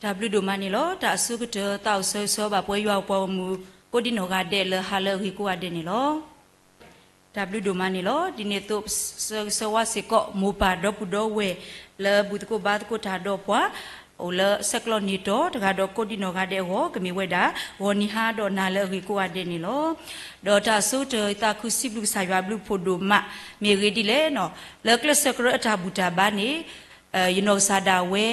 တၢ်ဘျုးဒိၣ်မးန့ၣ်လီၤ. တၢ်အဆိကတၢၢ် သးအိၣ်ဆၢဂ့ၤဆၢဝါဘၣ်ပှၤယွၤအပှၤဂီၢ်မုၢ် ကိးဒံနီၢ်ဂၤဒဲးလၢဟါလၢအဂ့ၤကိးဂၤဒဲးန့ၣ်လီၤ. တၢ်ဘျုးဒိၣ်မးန့ၣ်လီၤ. ဒ်န့ၣ်အသိး ပဆၢဂ့ၤဆၢဝါစ့ၢ်ကီး မိၢ်ပၢ်ဒီပုၢ်ဒီဝဲၢ် လၢဘူၣ်သကိးဘါသကိးတၢ်ဒီးပှၤ အိၣ်လၢဆဲးကျိးန့ၣ်တီ တဂၤဒီးကိးဒံနီၢ်ဂၤဒဲးအဂီၢ် ကမ့ၢ်ဝဲဒၣ် ဂီၤနံၤဟါဒီးနၤလၢအဂ့ၤကိးဂၤဒဲးန့ၣ်လီၤ. ဒီးတၢ်အဆိကတၢၢ် ယသးခုစံးဘျုးကစၢ်ယွၤဘျုးဖှိၣ်ဒိၣ်မး မ့ၢ်အဂ့ၢ်ဒ်လဲၣ်န့ၣ်, လၢကျဲးစၢးကရၢအတၢ်ဘူၣ်တၢ်ဘါန့ၣ် ယနီၢ်ကစၢ်ဒၣ်ဝဲ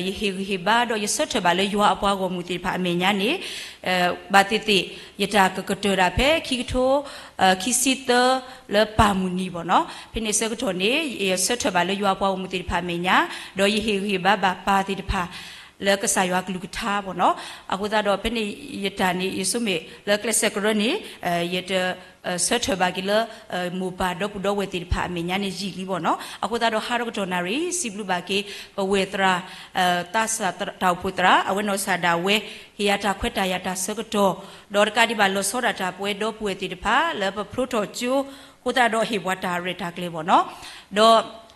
ယဟ့ၣ်ဂံၢ်ဟ့ၣ်ဘါဒီးယဆၢထၢၣ်ဘၣ်လၢယွၤအပှၤဂီၢ်မုၢ်သ့ၣ်တဖၣ်အမဲာ်ညါန့ၣ် ဘၣ်သ့ၣ်သ့ၣ် ယတၢ်ကကတၢၢ်ဒၣ်ဖဲခံကထိ ခံဆံသၢ လၢပၢ်မုၢ်နံၤဘၣ်န့ၣ်, ဖဲန့ၣ်ဆၢကတီၢ်န့ၣ် ယဆၢထၢၣ်ဘၣ်လၢယွၤအပှၤဂီၢ်မုၢ်သ့ၣ်တဖၣ်အမဲာ်ညါ ဒီးယဟ့ၣ်ဂံၢ်ဟ့ၣ်ဘါဘၣ်ပၢ်သ့ၣ်တဖၣ် လၢကစၢ်ယွၤကလုၢ်ကထါဘၣ်န့ၣ်. အဃိသတးဒီး ဖဲန့ၣ်ယတၢ်န့ၣ် ယဆိကမိၣ်လၢကျဲးစၢးကရၢန့ၣ် ယတ ဆၢထၢၣ်ဘၣ်က့ၤလၢ မိၢ်ပၢ်ဒီပုၢ်ဒီဝဲၢ်သ့ၣ်တဖၣ်အမဲာ်ညါန့ၣ်ယံာ်လံဘၣ်န့ၣ်. အဃိသတးဒီးဟါဒီကတီၢ်နၣ်ရံၣ် စံးဘျုးဘၣ်က့ၤ ပဝဲၢ်သရၣ် သးစၢ်တၢ်အိၣ်ဖှိၣ်သရၣ် အဝဲနီၢ်ကစၢ်ဒၣ်ဝဲ ဟ့ၣ်ယၤတၢ်ခွဲးတၢ်ယာ်တၢ်ဆၢကတီၢ် ဒီးတကးဒံးဘၣ်လီၤဆီဒၣ်တၢ်ပဝဲဒီပုၢ်ဝဲၢ်သ့ၣ်တဖၣ် လၢပဖျိထီၣ်ကၠိ အဃိသတးဒီးဟ့ၣ်ပှၤတၢ်ရဲၣ်တၢ်ကျဲၤဘၣ်န့ၣ်. ဒီး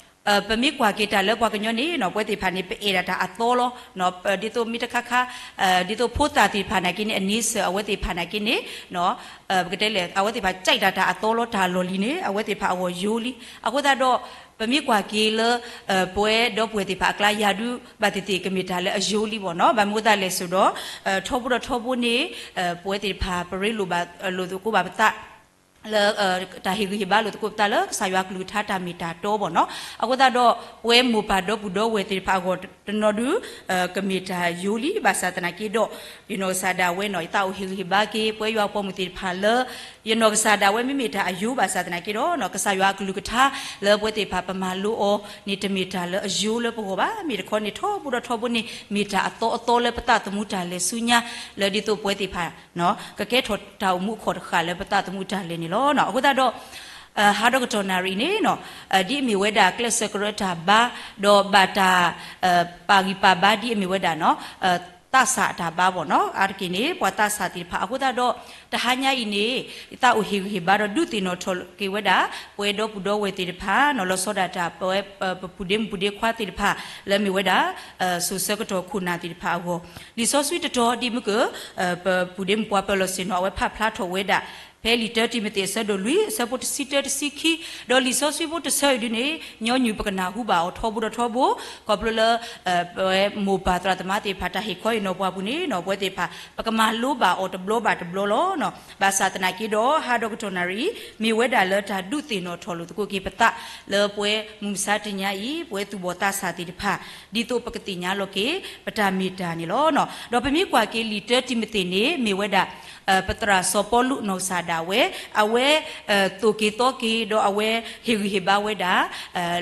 ပမ့ၢ်ကွၢ်က့ၤတၢ်လၢပှၤကညီန့ၣ် ပဝဲသ့ၣ်တဖၣ်န့ၣ် ပအဲၣ်ဒၣ်တၢ်အသီလီၤ. ဒ်သိးမ့ၢ်တခါခါ ဒ်သိးဖိသၣ်သ့ၣ်တဖၣ်နာ်က့န့ၣ် အန့ဆၢၣ်အဝဲသ့ၣ်တဖၣ်နာ်က့န့ၣ် ပကတဲလဲၣ် အဝဲသ့ၣ်တဖၣ် ကၠဲးတၢ်တၢ်အသီလီၤ တၢ်လီၢ်လံၤန့ၣ် အဝဲသ့ၣ်တဖၣ်အဂီၢ်ယိလံ. အဃိသတးဒီး ပမ့ၢ်ကွၢ်က့ၤလၢ ပဝဲဒီပုၢ်ဝဲၢ်သ့ၣ်တဖၣ်အကျါ ယၤဒုး ဘၣ်သ့ၣ်သ့ၣ်ကမ့ၢ်တၢ်လၢအယိလံဘၣ်န့ၣ်. ဘၣ်မနုၤအဃိသတးလဲၣ်စ့ၢ်ဒီး ထီဘိဒီးထီဘိန့ၣ် ပဝဲသ့ၣ်တဖၣ် ပရ့လိာ်ဘၣ်လိာ်သကိးဘၣ်ပသး လၢ တၢ်ဟ့ၣ်ဂံၢ်ဟ့ၣ်ဘါလိာ်သကိးပသးလၢ ကစၢ်ယွၤကလုၢ်ကထါတၢ်မ့ၢ်တၢ်တီဘၣ်န့ၣ်. အဃိသတးဒီး ပဝဲမိၢ်ပၢ်ဒီပုၢ်ဒီဝဲၢ်သ့ၣ်တဖၣ်အဂီၢ်တနီၤဒုး ကမ့ၢ်တၢ်ယိလံ ဘၣ်ဆၣ်သနာ်က့ဒီး ယနီၢ်ကစၢ်ဒၣ်ဝဲန့ၣ် ယသးအိၣ်ဟ့ၣ်ဂံၢ်ဟ့ၣ်ဘါက့ၤ ပဝဲယွၤအပှၤဂီၢ်မုၢ်သ့ၣ်တဖၣ်လၢ ယနီၢ်ကစၢ်ဒၣ်ဝဲမ့မ့ၢ်တၢ်အယိဘၣ်ဆၣ်သနာ်က့ဒီး ကစၢ်ယွၤအကလုၢ်ကထါလၢပဝဲသ့ၣ်တဖၣ်ပမၤလိအီၤန့ၣ် တမ့ၢ်တၢ်လၢအယိလၢပဂီၢ်ဘၣ်. မ့ၢ်တခီန့ၣ် ထီဘိဒီးထီဘိန့ၣ် မ့ၢ်တၢ်အသီအသီလၢပသးသမူတၢ်လဲၤဆူညါ လၢဒ်သိးပဝဲသ့ၣ်တဖၣ် ကကဲထီၣ်တၢ်အိၣ်မူအခိၣ်တဃၣ်လၢပသးသမူတၢ်လဲၤန့ၣ်လီၤ. အဃိသတးဒီး ဟါဒီကတီၢ်နၣ်ရံၣ်န့ၣ် ဒ်အမ့ၢ်ဝဲဒၣ်ကျဲးစၢးကရၢတၢ်ဘါ ဒီးဘၣ်တၢ် ပာ်ဂံၢ်ပာ်ဘါဒ်အမ့ၢ်ဝဲဒၣ်န့ၣ် သးစၢ်အတၢ်ဘါဘၣ်န့ၣ် အါတက့ၢ်န့ၣ် ပှၤသးစၢ်သ့ၣ်တဖၣ် အဃိသတးဒီး တဟါညါအံၤန့ၣ် ယသးအိၣ်ဟ့ၣ်ဂံၢ်ဟ့ၣ်ဘါဒီးဒုးသ့ၣ်နီၣ်ထီၣ်က့ၤဝဲဒၣ် ပဝဲဒီပုၢ်ဒီဝဲၢ်သ့ၣ်တဖၣ်န့ၣ် လီၤဆီဒၣ်တၢ်ပဝဲ ပပုၢ်ဒ့မုၣ်ပုၢ်ဒ့ခွါသ့ၣ်တဖၣ် လၢအမ့ၢ်ဝဲဒၣ် စိၤဆၢကတီၢ်ခိၣ်နၢ်သ့ၣ်တဖၣ်အဂီၢ် လံာ်စီဆှံတတီၤဒ်မုၢ်က ပပုၢ်ဒ့မုၣ်ပှၤပၢၤလီၢ်ဆ့ၣ်နီၤ အဝဲဖးဖျါထီၣ်ဝဲဒၣ် ဖဲလံာ်တၢတံၤမသ့းအဆၢဒိၣ်လွံၢ် အဆၢဖိတဆံတၢတဆံခံ ဒီးလံာ်စီဆှံဖိတဆၢအံၤဒ်န့ၣ် ညီနုၢ်ပကနၢ်ဟူဘၣ်အီၤထီဘိဒီးထီဘိ ခီဖျိလၢ ပဝဲမိၢ်ပၢ်သရၣ်သမါသ့ၣ်တဖၣ် တၢ်ဟ့ၣ်ခီအံၤနီၤပှၤပူၤန့ၣ် ပဝဲသ့ၣ်တဖၣ် ပကမၤလိဘၣ်အီၤတဘျီဘၣ်တဘျီလီၤ. ဘၣ်ဆၣ်သနာ်က့ဒီး ဟါဒီကတီၢ်နၣ်ရံၣ် မ့ၢ်ဝဲဒၣ်လၢတၢ်ဒုးသ့ၣ်နီၣ်ထီၣ်လိာ်သကိးက့ၤပသး လၢပဝဲမုၢ်မဆါတနံၤအံၤ ပဝဲသူၣ်ဘီၣ်သးစၢ်သ့ၣ်တဖၣ် ဒ်သိးပကသ့ၣ်ညါလီၤက့ၤ ပတၢ်မ့ၢ်တၢ်န့ၣ်လီၤ. ဒီးပမ့ၢ်ကွၢ်က့ၤလံာ်တၢတံၤမသ့းန့ၣ် မ့ၢ်ဝဲဒၣ် ပသရၣ်စီၤပီလူးနီၢ်ကစၢ်ဒၣ်ဝဲ အဝဲ သိၣ်က့ၤသီက့ၤ ဒီးအဝဲဟ့ၣ်ဂံၢ်ဟ့ၣ်ဘါဝဲဒၣ်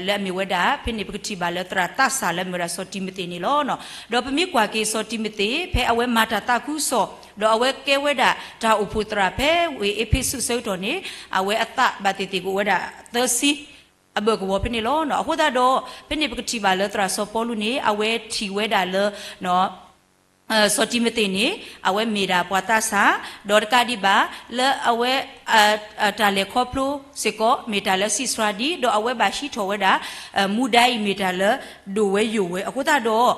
လၢအမ့ၢ်ဝဲဒၣ် ဖဲန့ၣ်ပကထံၣ်ဘၣ်လၢသရၣ်သးစၢ်လၢအမ့ၢ်ဝဲဒၣ်စီၤတံၤမသ့းန့ၣ်လီၤ. ဒီးပမ့ၢ်ကွၢ်က့ၤစီၤတံၤမသ့း ဖဲအဝဲမၤတၢ်သးခုကစီၣ် ဒီးအဝဲကဲဝဲဒၣ်တၢ်အိၣ်ဖှိၣ်သရၣ်ဖဲဝ့ၢ်အ့းဖ့းစူးအဆၢကတီၢ်န့ၣ် အဝဲအသးဘၣ်သ့ၣ်သ့ၣ်ကအိၣ်ဝဲဒၣ်သၢဆံ အဘၢၣ်ကဝီၤဖဲန့ၣ်လီၤ. အဃိသတးဒီး ဖဲန့ၣ်ပကထံၣ်ဘၣ်လၢသရၣ်စီၤပီလူးန့ၣ် အဝဲထံၣ်ဝဲဒၣ်လၢ စီၤတံၤမသ့းန့ၣ် အဝဲမ့ၢ်ဒၣ်ပှၤသးစၢ် ဒီးတကးဒံးဘၣ် လၢအဝဲ တၢ်လဲၤခီဖျိစ့ၢ်ကီး မ့ၢ်တၢ်လၢဆံးစှၤဒံး ဒီးအဝဲဘၣ်ဟံးထီၣ်ဝဲဒၣ် မူဒါအံၤမ့ၢ်တၢ်လၢဒိၣ်ဝဲယိာ်ဝဲ အဃိသတးဒီး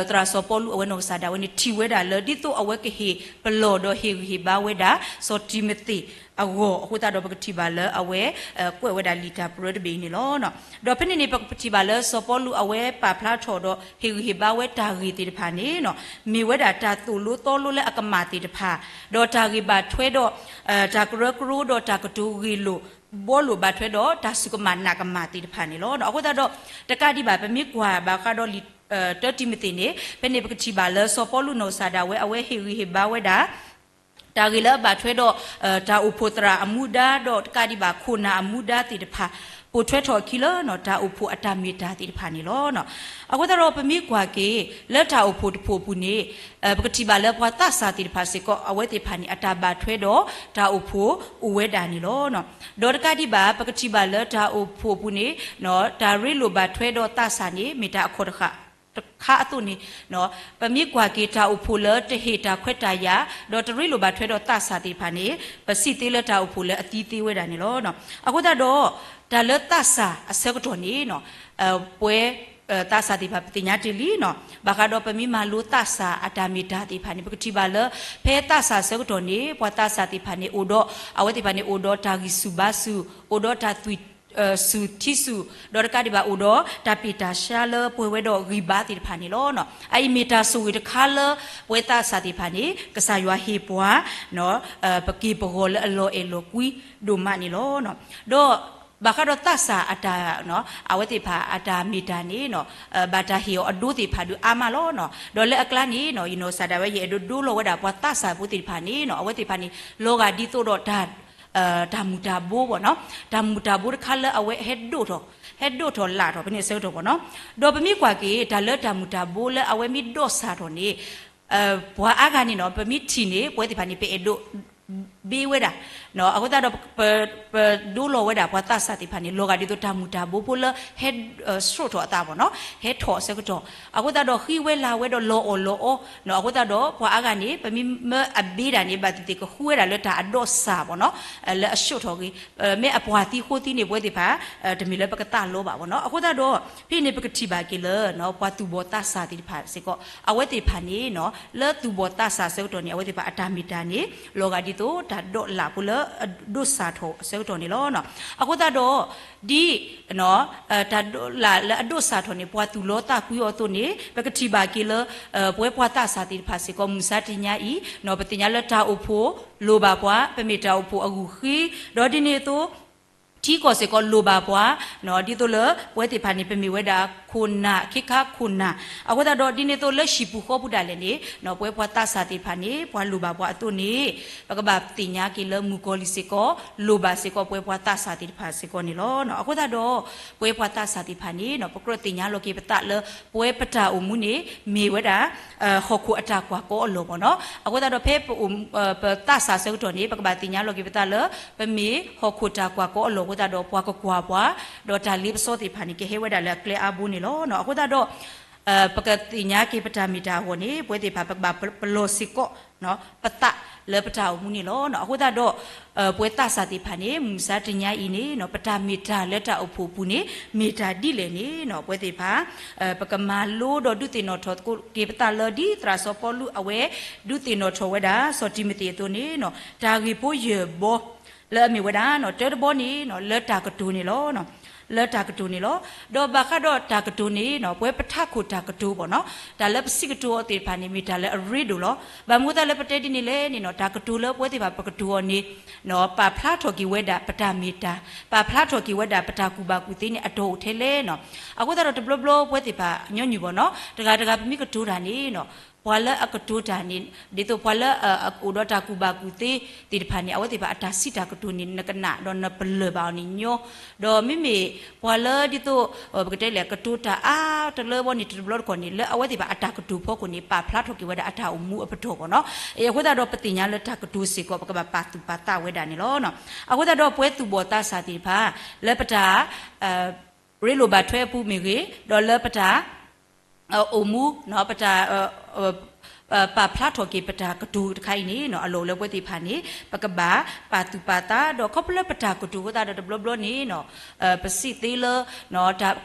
သရၣ်စီၤပီလူးအဝဲနီၢ်ကစၢ်ဒၣ်ဝဲန့ၣ် ထံၣ်ဝဲဒၣ်လၢ ဒ်သိးအဝဲကဟ့ၣ်ပလီၢ်ဒီးဟ့ၣ်ဂံၢ်ဟ့ၣ်ဘါဝဲဒၣ် စီၤတံၤမသ့းအဂီၢ် အဃိသတးဒီးပကထံၣ်ဘၣ်လၢအဝဲ ကွဲးဝဲဒၣ်လံာ်တၢ်ပရၢတဘ့ၣ်အံၤန့ၣ်လီၤ. ဒီးဖဲန့ၣ်န့ၣ် ပကထံၣ်ဘၣ်လၢစီၤပီလူးအဝဲပာ်ဖျါထီၣ်ဒီး ဟ့ၣ်ဂံၢ်ဟ့ၣ်ဘါဝဲတၢ်ဂ့ၢ်သ့ၣ်တဖၣ်န့ၣ် မ့ၢ်ဝဲဒၣ်တၢ်သိၣ်လိသီလိလၢအကမၣ်သ့ၣ်တဖၣ် ဒီးတၢ်ဂ့ၢ်ဘၣ်ထွဲဒီး တၢ်ကရၢကရိဒီးတၢ်ကတိၤဂ့ၢ်လိာ် ဘှီလိာ်ဘၣ်ထွဲဒီးတၢ်စူၢ်ကမၣ်နာ်ကမၣ်သ့ၣ်တဖၣ်န့ၣ်လီၤ. အဃိသတးဒီး တကးဒံးဘၣ် ပမ့ၢ်ကွၢ်ဘၣ်ဃးဒီးလံာ် တၢတံၤမသ့းန့ၣ် ဖဲန့ၣ်ပကထံၣ်ဘၣ်လၢစီၤပီလူးနီၢ်ကစၢ်ဒၣ်ဝဲ အဝဲဟ့ၣ်ဂံၢ်ဟ့ၣ်ဘါဝဲဒၣ် တၢ်ဂ့ၢ်လၢအဘၣ်ထွဲဒီး တၢ်အိၣ်ဖှိၣ်သရၣ်အမူဒါ ဒီးတကးဒံးဘၣ်ခိၣ်နၢ်အမူဒါသ့ၣ်တဖၣ် ပိာ်ထွဲထီၣ်အခံလၢ တၢ်အိၣ်ဖှိၣ်အတၢ်မ့ၢ်တၢ်သ့ၣ်တဖၣ်န့ၣ်လီၤ. အဃိသတးဒီးပမ့ၢ်ကွၢ်က့ၤ လၢတၢ်အိၣ်ဖှိၣ်တဖှိၣ်အပူၤန့ၣ် ပကထံၣ်ဘၣ်လၢပှၤသးစၢ်သ့ၣ်တဖၣ်စ့ၢ်ကီး အဝဲသ့ၣ်တဖၣ်န့ၣ် အတၢ်ဘၣ်ထွဲဒီးတၢ်အိၣ်ဖှိၣ်အိၣ်ဝဲဒၣ်န့ၣ်လီၤ. ဒီးတကးဒံးဘၣ် ပကထံၣ်ဘၣ်လၢတၢ်အိၣ်ဖှိၣ်အပူၤန့ၣ် တၢ်ရ့လိာ်ဘၣ်ထွဲဒီးသးစၢ်န့ၣ် မ့ၢ်တၢ်အခီၣ်တဃၣ် တခါအသိးန့ၣ် ပမ့ၢ်ကွၢ်က့ၤတၢ်အိၣ်ဖှိၣ်လၢတဟ့ၣ်တၢ်ခွဲးတၢ်ယာ် ဒီးတရ့လိာ်ဘၣ်ထွဲဒီးသးစၢ်သ့ၣ်တဖၣ်န့ၣ် ပစံးသ့လၢတၢ်အိၣ်ဖှိၣ်လၢအသံသ့ဝဲဒၣ်န့ၣ်လီၤ. အဃိသတးဒီး တၢ်လၢသးစၢ်အဆၢကတီၢ်န့ၣ် ပဝဲ သးစၢ်သ့ၣ်တဖၣ် ပသ့ၣ်ညါတ့ၢ်လံနီၤ. ဘၣ်ဃးဒီးပမ့ၢ်မၤလိသးစၢ်အတၢ်မ့ၢ်တၢ်သ့ၣ်တဖၣ်န့ၣ် ပကထံၣ်ဘၣ်လၢ ဖဲသးစၢ်ဆၢကတီၢ်န့ၣ် ပှၤသးစၢ်သ့ၣ်တဖၣ်န့ၣ်အိၣ်ဒီး အဝဲသ့ၣ်တဖၣ်န့ၣ်အိၣ်ဒီးတၢ်ဂံၢ်ဆူၣ်ဘါဆူၣ်, အိၣ်ဒီးတၢ်သွံၣ်ဆူၣ်ထံဆူၣ်, ဒီးတကးဒံးဘၣ်အိၣ်ဒီးတၢ်ပ့ၢ်တၢ်ဆှါလၢပှဲၤဝဲဒီးဂံၢ်ဘါသ့ၣ်တဖၣ်န့ၣ်လီၤ. အအံၤမ့ၢ်တၢ်ဆိၣ်ဂ့ၤတခါလၢ ပဝဲသးစၢ်သ့ၣ်တဖၣ်န့ၣ် ကစၢ်ယွၤဟ့ၣ်ပှၤ ပက့ၢ်ပဂီၤလၢအလီၤအဲၣ်လီၤကွံဒိၣ်မးန့ၣ်လီၤ. ဒီးဘၣ်ဃးဒီးသးစၢ်အတၢ် အဝဲသ့ၣ်တဖၣ်အတၢ်မ့ၢ်တၢ်န့ၣ် ဘၣ်တၢ်ဟ့ၣ်အီၤအဒိသ့ၣ်တဖၣ်ဒုးအါမးလီၤ. ဒီးလၢအကျါန့ၣ် ယနီၢ်ကစၢ်ဒၣ်ဝဲ ယအဲၣ်ဒိးဒိလီၤဝဲဒၣ်ပှၤသးစၢ်ဖိသ့ၣ်တဖၣ်န့ၣ် အဝဲသ့ၣ်တဖၣ်န့ၣ် လီၤဂာ်ဒ်သိးဒီး တၢ်မုၢ်တၢ်ဘိဘၣ်နီၤ, တၢ်မုၢ်တၢ်ဘိတခါလၢအဝဲဟဲဒိၣ်ထီၣ်, ဟဲဒိၣ်ထီၣ်လာ်ထီၣ်ဖဲန့ၣ်အဆၢကတီၢ်ဘၣ်နီၤ. ဒီးပမ့ၢ်ကွၢ်က့ၤ တၢ်လၢတၢ်မုၢ်တၢ်ဘိလၢအဝဲမ့ၢ်ဒိးစၢ်ထီၣ်န့ၣ် ပှၤအါဂၤန့ၣ်နီၤ ပမ့ၢ်ထံၣ်န့ၣ် ပဝဲသ့ၣ်တဖၣ်န့ၣ် ပအဲၣ်ဒိး ဘ့ဝဲဒၣ်, အဃိသတးဒီး ပဒိလီၤဝဲဒၣ်ပှၤသးစၢ်သ့ၣ်တဖၣ်န့ၣ် လီၤဂာ်ဒ်သိးတၢ်မုၢ်တၢ်ဘိဖိလၢဟဲ ဆှိးထီၣ်အသးဘၣ်နီၤ, ဟဲထီၣ်အဆၢကတီၢ်, အဃိသတးဒီးဃံဝဲလၤဝဲဒီးလီၤအီၣ်လီၤအီ, အဃိသတးဒီးပှၤအါဂၤန့ၣ် ပမ့ၢ်မၢအဘ့ဒၣ်န့ၣ် ဘၣ်သ့ၣ်သ့ၣ်ကဃုဝဲဒၣ်လၢတၢ်အဒိးစၢ်ဘၣ်နီၤ, လၢအဆှိးထီၣ်ဂ့ၤ, မ့ၢ်အပှၢ်သံဃိသံန့ၣ် ပဝဲသ့ၣ်တဖၣ် တမ့ၢ်လၢပကသးလီဘၣ်ဘၣ်နီၤ. အဃိသတးဒီး ဖဲန့ၣ်ပကထံၣ်ဘၣ်က့ၤလၢ ပှၤသူၣ်ဘီၣ်သးစၢ်သ့ၣ်တဖၣ်စ့ၢ်ကီး အဝဲသ့ၣ်တဖၣ်န့ၣ်နီၤ လၢသူၣ်ဘီၣ်သးစၢ်ဆၢကတီၢ်န့ၣ် အဝဲသ့ၣ်တဖၣ်အတၢ်မ့ၢ်တၢ်န့ၣ် လီၤဂာ်ဒ်သိးတၢ်ဒိးလၢ်ဖိလၢအဒိးစၢ်ထီၣ်အဆၢကတီၢ်န့ၣ်လီၤ. အဃိသတးဒီး ဒ် တၢ်ဒိးလၢ်လၢအဒိးစၢ်ထီၣ်န့ၣ် ပှၤသူၣ်လီသးကွံအီၤအသိးန့ၣ် ပကထံၣ်ဘၣ်က့ၤလၢ ပဝဲပှၤသးစၢ်သ့ၣ်တဖၣ်စ့ၢ်ကီး မုၢ်မဆါတနံၤအံၤ ပသ့ၣ်ညါလၢတၢ်အိၣ်ဖှိၣ်လိၣ်ဘၣ်ပှၤ, ပမ့ၢ်တၢ်အိၣ်ဖှိၣ်အဂုာ်ဃ့, ဒီးဒ်န့ၣ်အသိး ထံကီၢ်စ့ၢ်ကီးလိၣ်ဘၣ်ပှၤ, ဒ်သိးလၢပဝဲသ့ၣ်တဖၣ်န့ၣ် ပမ့ၢ်ဝဲဒၣ်ခိၣ်နၢ် ခ့ခါခိၣ်နၢ်, အဃိသတးဒီးဒ်န့ၣ်အသိးလၢဟံၣ်ပူၤဃီပူၤဒၣ်လဲာ်န့ၣ် ပဝဲပှၤသးစၢ်သ့ၣ်တဖၣ်န့ၣ် ပှၤလိၣ်ဘၣ်ပှၤအသိးန့ၣ် ပကဘၣ်သ့ၣ်ညါက့ၤလၢမုၣ်ကီၤလံၢ်စ့ၢ်ကီး လိၣ်ဘၣ်စ့ၢ်ကီးပဝဲပှၤသးစၢ်သ့ၣ်တဖၣ်စ့ၢ်ကီးန့ၣ်လီၤ. အဃိသတးဒီး ပဝဲပှၤသးစၢ်သ့ၣ်တဖၣ်န့ၣ် ပကြၢးသ့ၣ်ညါလီၤက့ၤပသးလၢ ပဝဲပတၢ်အိၣ်မူန့ၣ် မ့ၢ်ဝဲဒၣ် ဟီၣ်ခိၣ်အတၢ်ကွၢ်ကီအလီၢ်ဘၣ်နီၤ. အဃိသတးဒီးဖဲ ပသးစၢ်ဆၢကတီၢ်န့ၣ် ပကဘၣ်သ့ၣ်ညါလီၤက့ၤပသးလၢ ပမ့ၢ်ဟီၣ်ခိၣ်တၢ်ကွၢ်ကီအလီၢ်အဃိသတးဒီး ပှၤကကွၢ်ပှၤ ဒီးတၢ်လ့ပစီသ့ၣ်တဖၣ်န့ၣ် ကဟဲဝဲဒၣ်လၢအကျဲအါဘိန့ၣ်လီၤ. အဃိသတးဒီး ပကသ့ၣ်ညါက့ၤပတၢ်မ့ၢ်တၢ်အဂီၢ်န့ၣ် ပဝဲသ့ၣ်တဖၣ် ပကဘၣ်ပလီၢ်စ့ၢ်ကီး ပသးလၢပတၢ်အိၣ်မူန့ၣ်လီၤ. အဃိသတးဒီး ပဝဲသးစၢ်သ့ၣ်တဖၣ်န့ၣ် မုၢ်မဆါတနံၤအံၤန့ၣ် ပတၢ်မ့ၢ်တၢ်လၢတၢ်အိၣ်ဖှိၣ်အပူၤန့ၣ် မ့ၢ်တၢ်ဒ်လဲၣ်န့ၣ် ပဝဲသ့ၣ်တဖၣ် ပကမၤလိဒီးဒုးသ့ၣ်နီၣ်ထီၣ်က့ၤပသးလၢ ဒ်သရၣ်စီၤပီလူးအဝဲ ဒုးသ့ၣ်နီၣ်ထီၣ်ဝဲဒၣ် စီၤတံၤမသ့းအသိးန့ၣ် တၢ်ဂ့ၢ်ဖိယဲၢ်ဘီ လၢအမ့ၢ်ဝဲဒၣ် တၢတဘီန့ၣ် လၢတၢ်ကတိၤန့ၣ်လီၤ. လၢတၢ်ကတိၤန့ၣ်လီၤ. ဒီးဘၣ်ဃးဒီးတၢ်ကတိၤန့ၣ် ပဝဲပထးခိၣ်တၢ်ကတိၤဘၣ်နီၤ တၢ်လၢပစံးကတိၤအီၤသ့ၣ်တဖၣ်န့ၣ် မ့ၢ်တၢ်လၢအရ့ဒိၣ်လီၤ. ဘၣ်မနုၤအဃိသတးလၢပတဲဒ်န့ၣ်လဲၣ်န့ၣ်နီၤ တၢ်ကတိၤလၢပဝဲသ့ၣ်တဖၣ်ပကတိၤအီၤန့ၣ် ပာ်ဖျါထီၣ်က့ၤဝဲဒၣ်ပတၢ်မ့ၢ်တၢ်, ပာ်ဖျါထီၣ်က့ၤဝဲဒၣ်ပတၢ်ကူၣ်ဘၣ်ကူၣ်သ့န့ၣ် အတီၤအိၣ်ထဲလဲၣ်နီၤ. အဃိသတးဒီးတဘျီဘျီပဝဲသ့ၣ်တဖၣ်ညီနုၢ်ဘၣ်နီၤ တဂၤတဂၤပမ့ၢ်ကတိၤတၢ်န့ၣ်နီၤ ပှၤလၢအကတိၤတၢ်န့ၣ် ဒ်သိးပှၤလၢအအိၣ်ဒီးတၢ်ကူၣ်ဘၣ်ကူၣ်သ့သ့ၣ်တဖၣ်န့ၣ် အဝဲသ့ၣ်တဖၣ်အတၢ်စံးတၢ်ကတိၤန့ၣ် နကနၣ်ဒီးနပလၢၢ်ဘၣ်အီၤန့ၣ်ညီ, ဒီးမ့မ့ၢ်ပှၤလၢဒ်သိး ပကတဲလဲၣ် ကတိၤတၢ်အါတလၢဘီန့ၣ် တဘျီတခီၣ်န့ၣ် လၢအဝဲသ့ၣ်တဖၣ်အတၢ်ကတိၤဖီခိၣ်န့ၣ် ပာ်ဖျါထီၣ်က့ၤဝဲဒၣ်အတၢ်အိၣ်မူအပတီၢ်ဘၣ်နီၤ. အဃိသတးဒီးပသ့ၣ်ညါလၢတၢ်ကတိၤစ့ၢ်ကီး ပကဘၣ်ပာ်သူၣ်ပာ်သးဝဲဒၣ်န့ၣ်လီၤ. အဃိသတးဒီးပဝဲသူၣ်ဘီၣ်သးစၢ်သ့ၣ်တဖၣ် လၢပတၢ် ရ့လိာ်ဘၣ်ထွဲအပူၤမ့ၢ်ဂ့ၤ, ဒီးလၢပတၢ် အိၣ်မူ ပတၢ် ပာ်ဖျါထီၣ်က့ၤပတၢ်ကတိၤတခါအံၤန့ၣ် အလီၢ်အိၣ်လၢပဝဲသ့ၣ်တဖၣ်န့ၣ် ပကဘၣ်ပာ်သူၣ်ပာ်သး ဒီးခီဖျိလၢပတၢ်ကတိၤအဃိသတးဒီးတဘျီဘျီန့ၣ် ပစံးသ့လၢ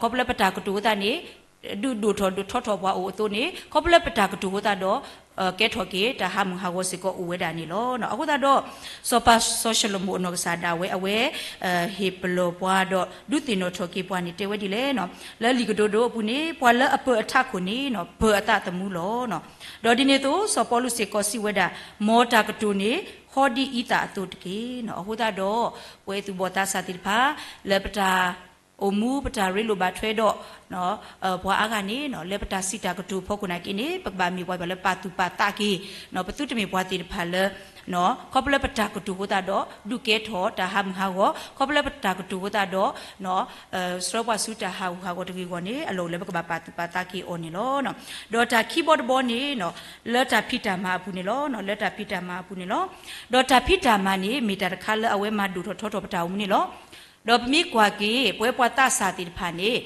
ခီဖျိလၢပတၢ်ကတိၤအဃိသတးန့ၣ် ဒုးဒိၣ်ထီၣ်ဒိၣ်ထီထီၣ်ပှၤအိၣ်အသိးန့ၣ် ခီဖျိလၢပတၢ်ကတိၤအဃိသတးဒီး ကဲထီၣ်က့ၤတၢ်ဟးမုၢ်ဟးဂီၤစ့ၢ်ကီးအိၣ်ဝဲဒၣ်န့ၣ်လီၤ. အဃိသတးဒီး စီၤပၤစီၤၡလိၤမိၣ်အနီၢ်ကစၢ်ဒၣ်ဝဲ အဝဲ ဟ့ၣ်ပလီၢ်ပှၤဒီးဒုးသ့ၣ်နီၣ်ထီၣ်က့ၤပှၤန့ၣ် တဲဝဲဒ်လဲၣ်, လၢလံာ်ကတိၤဒိအပူၤန့ၣ် ပှၤလၢအပၢၤအထးခိၣ်န့ၣ် ပၢၤအသးသမူလီၤ. ဒီးဒ်န့ၣ်အသိး စီၤပီလူးစ့ၢ်ကီးစံးဝဲဒၣ် မ်တၢ်ကတိၤန့ၣ် ဟီဒ်အံသၣ်အသိးတက့ၢ်. အဃိသတးဒီး ပဝဲသူၣ်ဘီၣ်သးစၢ်သ့ၣ်တဖၣ် လၢပတၢ် အိၣ်မူပတၢ်ရ့လိာ်ဘၣ်ထွဲဒီး ပှၤအါဂၤန့ၣ် လၢပတၢ်စံးတၢ်ကတိၤအဖီခိၣ်နာ်က့န့ၣ် ပကဘၣ်မ့ၢ်ပှၤလၢပာ်သူၣ်ပာ်သးက့ၤ ပသုတမ့ၢ်ပှၤသ့ၣ်တဖၣ်လၢ ခီဖျိလၢပတၢ်ကတိၤအဃိသတးဒီး ဒုးကဲထီၣ်တၢ်ဟးမုၢ်ဟးဂီၤ, ခီဖျိလၢပတၢ်ကတိၤအဃိသတးဒီး ဆှၢပှၤဆူတၢ်ဟးဂူာ်ဟးဂီၤတဂ့ၤအဂီၢ်န့ၣ် အလီၢ်အိၣ်လၢပကဘၣ်ပာ်သူၣ်ပာ်သးက့ၤအီၤန့ၣ်လီၤ. ဒီးတၢ်ခံဘီတဘီန့ၣ် လၢတၢ်ဖံးတၢ်မၤအပူၤန့ၣ်လီၤ. လၢတၢ်ဖံးတၢ်မၤအပူၤန့ၣ်လီၤ. ဒီးတၢ်ဖံးတၢ်မၤန့ၣ် မ့ၢ်တၢ်တခါလၢအဝဲမၤဒိၣ်ထီၣ်ထီထီၣ်ပတၢ်အိၣ်မူန့ၣ်လီၤ. ဒီးပမ့ၢ်ကွၢ်က့ၤ ပဝဲပှၤသးစၢ်သ့ၣ်တဖၣ်န့ၣ်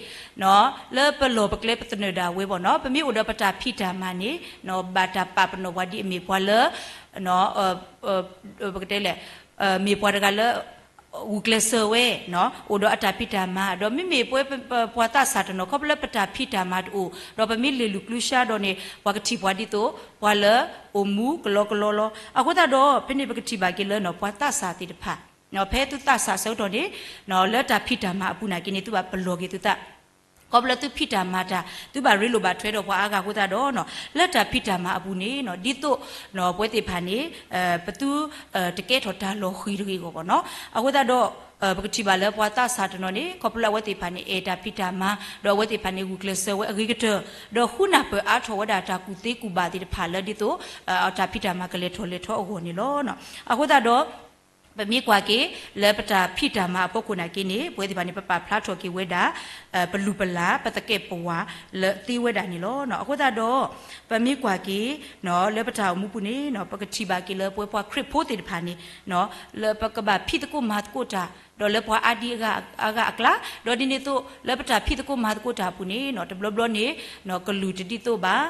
လၢပလီၢ်ပကျဲပသနၢၣ်ဒၣ်ဝဲဘၣ်နီၤ ပမ့ၢ်အိၣ်ဒီးပတၢ်ဖံးတၢ်မၤန့ၣ် ဘၣ်တၢ်ပာ်ပနီၣ်ပှၤဒ်အမ့ၢ်ပှၤလၢ ပကတဲလဲၣ် မ့ၢ်ပှၤတဂၤလၢ ဂုာ်ကျဲးစၢးဝဲ အိၣ်ဒီးအတၢ်ဖံးတၢ်မၤ, ဒီးမ့မ့ၢ်ပဝဲပှၤသးစၢ်တနီၤ ခီဖျိလၢပတၢ်ဖံးတၢ်မၤတအိၣ် ဒီးပမ့ၢ်လဲၤလူၤကျူစါဒီးန့ၣ် ပှၤကထံၣ်ပှၤဒ်သိး ပှၤလၢအိၣ်မူကလီကလီလီၤ. အဃိသတးဒီး ဖဲန့ၣ်ပကထံၣ်ဘၣ်က့ၤလၢ ပှၤသးစၢ်သ့ၣ်တဖၣ် ဖဲသုသးစၢ်ဆၢကတီၢ်န့ၣ် လၢတၢ်ဖံးတၢ်မၤအပူၤနာ်က့န့ၣ် သုဘၣ်ပလီၢ်က့ၤသုသး ခီဖျိလၢသုဖံးတၢ်မၤတၢ် သုဘၣ်ရ့လိာ်ဘၣ်ထွဲဒီးပှၤအါဂၤအဃိသတးဒီး လၢတၢ်ဖံးတၢ်မၤအပူၤန့ၣ် ဒ်သိး ပဝဲသ့ၣ်တဖၣ်န့ၣ် ပသု တကဲထီၣ်တၢ်လီၤဃံၤတဂ့ၤအဂီၢ်ဘၣ်နီၤ. အဃိသတးဒီး ပကထံၣ်ဘၣ်လၢပှၤသးစၢ်တနီၤန့ၣ် ခီဖျိလၢအဝဲသ့ၣ်တဖၣ်န့ၣ် အဲၣ်တၢ်ဖံးတၢ်မၤ ဒီးအဝဲသ့ၣ်တဖၣ်န့ၣ် ဂုာ်ကျဲးစၢးဝဲအဂ့ၤကတၢၢ် ဒီးဃုနၢ်ပၢၢ်အါထီၣ်ဝဲဒၣ်တၢ်ကူၣ်သ့ကူၣ်ဘၣ်သ့ၣ်တဖၣ်လၢဒ်သိး တၢ်ဖံးတၢ်မၤကလဲၤထီၣ်လဲၤထီအဂီၢ်န့ၣ်လီၤ. အဃိသတးဒီး ပမ့ၢ်ကွၢ်က့ၤ လၢပတၢ်ဖံးတၢ်မၤအဖီခိၣ်နာ်က့န့ၣ် ပဝဲသ့ၣ်တဖၣ်န့ၣ် ပပာ်ဖျါထီၣ်က့ၤဝဲဒၣ် ပလုၢ်ပလၢ် ပသကဲးပဝးလၢသ့ဝဲဒၣ်န့ၣ်လီၤ. အဃိသတးဒီး ပမ့ၢ်ကွၢ်က့ၤ လၢပတၢ်အိၣ်မူပူၤန့ၣ် ပကထံၣ်ဘၣ်က့ၤလၢပဝဲပှၤခရံာ်ဖိသ့ၣ်တဖၣ်န့ၣ် လၢပကဘၣ်ဖံးသကိးမၤသကိးတၢ် ဒီးလၢပှၤအါဒံအါဂၤအကျါ ဒီးဒ်န့ၣ်အသိး လၢပတၢ်ဖံးသကိးမၤသကိးတၢ်အပူၤန့ၣ် တဘျီဘျီန့ၣ် ကလုာ်တဒ်သိးဘၣ်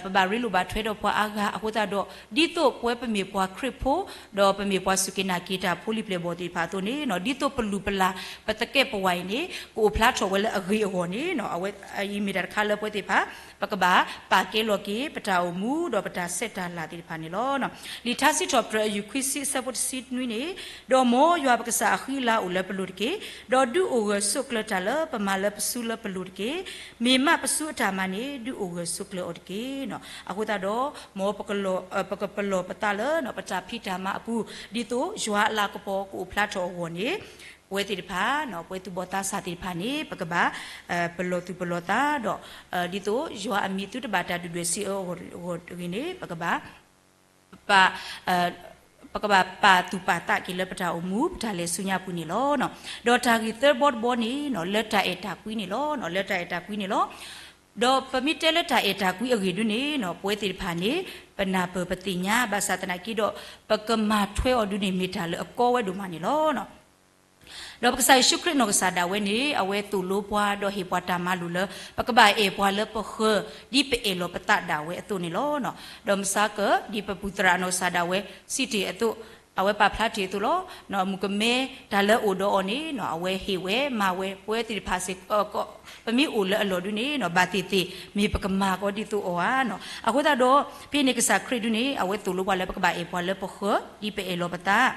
ပဘၣ်ရ့လိာ်ဘၣ်ထွဲဒီးပှၤအါဂၤအဃိသတးဒီး ဒ်သိးပဝဲပမ့ၢ်ပှၤခရံာ်ဖိ ဒီးပမ့ၢ်ပှၤစူၢ်က့ၤနာ်က့ၤတၢ်ဖိလံၤပျဲၢ်ဘီၣ်သ့ၣ်တဖၣ်အသိးန့ၣ် ဒ်သိးပလုၢ်ပလၢ် ပသကဲးပဝးအံၤန့ၣ် ကအိၣ်ဖျါထီၣ်ဝဲလၢအဂ့ၤအဂီၢ်န့ၣ် အဝဲအံၤမ့ၢ်တၢ်တခါလၢပဝဲသ့ၣ်တဖၣ် ပကဘၣ်ပာ်ကဲလီၤက့ၤ ပတၢ်အိၣ်မူဒီးပတၢ်ဆဲးတၢ်လၤသ့ၣ်တဖၣ်န့ၣ်လီၤ. လံာ်ထါစံးထီၣ်ပတြၢၤအယုၢ်ခွံဆံအဆၢဖိတဆံနွံန့ၣ် ဒီးမ်ယွၤပကစၢ်အဃံအလၤအိၣ်လၢပလိၤတက့ၢ်. ဒီးဒုးအိၣ်ဂၢၢ်ဆိးကျၢၤတၢ်လၢပမၤလၢပစုလၢပလိၤတက့ၢ်. မ့ၢ်မးပစုအတၢ်မၤန့ၣ် ဒုးအိၣ်ဂၢၢ်ဆိးကျၢၤအီၤတက့ၢ်. အဃိသတးဒီး မ်ပကပလီၢ်ပသးလၢ ပတၢ်ဖံးတၢ်မၤအပူၤ ဒ်သိးယွၤအလၤကပီၤကအိၣ်ဖျါထီၣ်အဂီၢ်န့ၣ် ပဝဲသ့ၣ်တဖၣ် ပဝဲသူၣ်ဘီၣ်သးစၢ်သ့ၣ်တဖၣ်န့ၣ် ပကဘၣ် ပလီၢ်သူၣ်ပလီၢ်သးဒီး ဒ်သိးယွၤအမံၤသုတဘၣ်တၢ်ဒုၣ်ဒွဲၣ်စံးအၢအဂီၢ်တဂ့ၤန့ၣ် ပကဘၣ် ပကဘၣ်ပာ်သူၣ်ပာ်သးက့ၤလၢပတၢ်အိၣ်မူ ပတၢ်လဲၤဆူညါပူၤန့ၣ်လီၤ. ဒီးတၢ်ဂ့ၢ်သၢဘီတဘီန့ၣ် လၢတၢ်အဲၣ်တၢ်ကွံန့ၣ်လီၤ. လၢတၢ်အဲၣ်တၢ်ကွံန့ၣ်လီၤ. ဒီးပမ့ၢ်တဲလၢတၢ်အဲၣ်တၢ်ကွံအဂ့ၢ်ဒ်န့ၣ် ပဝဲသ့ၣ်တဖၣ်န့ၣ် ပနၢ်ပၢၢ်ပသ့ၣ်ညါ ဘၣ်ဆၣ်သနာ်က့ဒီး ပကမၤထွဲအီၤဒ်န့ၣ်မ့ၢ်တၢ်လၢအကီဝဲဒိၣ်မးန့ၣ်လီၤ. ဒီးပကစၢ်ယ့ၣ်ၡူးခရံာ်နီၢ်ကစၢ်ဒၣ်ဝဲန့ၣ် အဝဲသိၣ်လိပှၤဒီးဟ့ၣ်ပှၤတၢ်မၤလိာ်လၢ ပကဘၣ်အဲၣ်ပှၤလၢပဃၢၤ ဒ်ပအဲၣ်လီၤပသးဒၣ်ဝဲအသိးန့ၣ်လီၤ. ဒီးမဆါက ဒ်ပပူၤသရၣ်နီၢ်ကစၢ်ဒၣ်ဝဲ စံးတ့ၢ်အသိး အဝဲပာ်ဖျါတ့ၢ်အသိးလီၤ. မုၣ်ကမဲတၢ်လၢအိၣ်ဒီးအီၤန့ၣ် အဝဲဟ့ၣ်ဝဲမၤဝဲ ပဝဲသ့ၣ်တဖၣ်စ့ၢ်ကီး ပမ့ၢ်အိၣ်လၢအလီၢ်ဒ်န့ၣ် ဘၣ်သ့ၣ်သ့ၣ် မ့ၢ်ပကမၤကီဒ်သိးအီၤဧါ. အဃိသတးဒီး ဖဲန့ၣ်ကစၢ်ခရံာ်ဒ်န့ၣ် အဝဲသိၣ်လိပှၤလၢပကဘၣ်အဲၣ်ပှၤလၢပဃၢၤ ဒ်ပအဲၣ်လီၤပသး